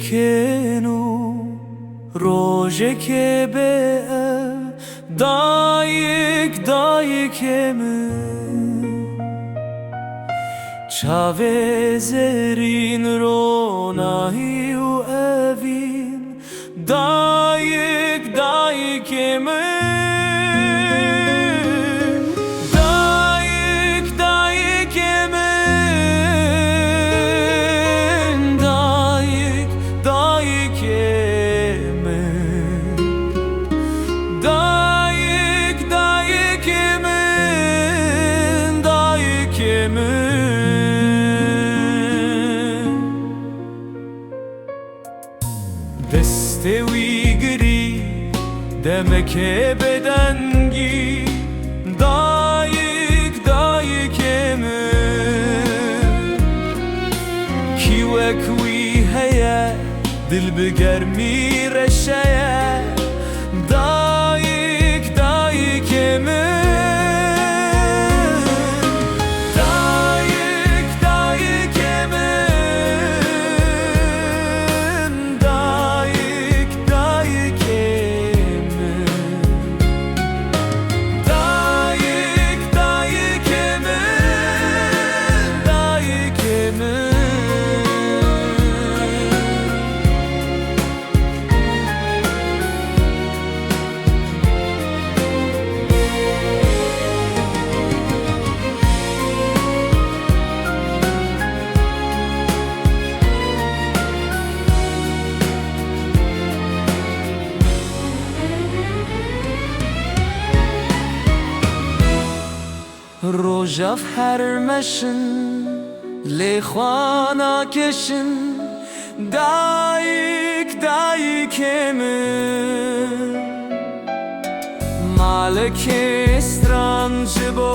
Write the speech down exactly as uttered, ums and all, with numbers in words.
Kêno rojekê bê ev, dayik, dayikê min. Çavê zêrîn, ronahî û evîn, dayik, dayikê min. Dayik, dayikê min, dayik, dayikê min. Dayik, dayikê min, dayikê min. Destê wî girî, demekê bêdengî, dayik, dayikê min. Kî wek wî heye, dil bi germî reşeye, dayik, dayikê min. Dayik, dayikê min, dayik, dayikê min. Dayik, dayikê min, dayikê min. Rojav her meşin, lê xwe nakeşin, dayik, dayikê min. Malekê stran ji bo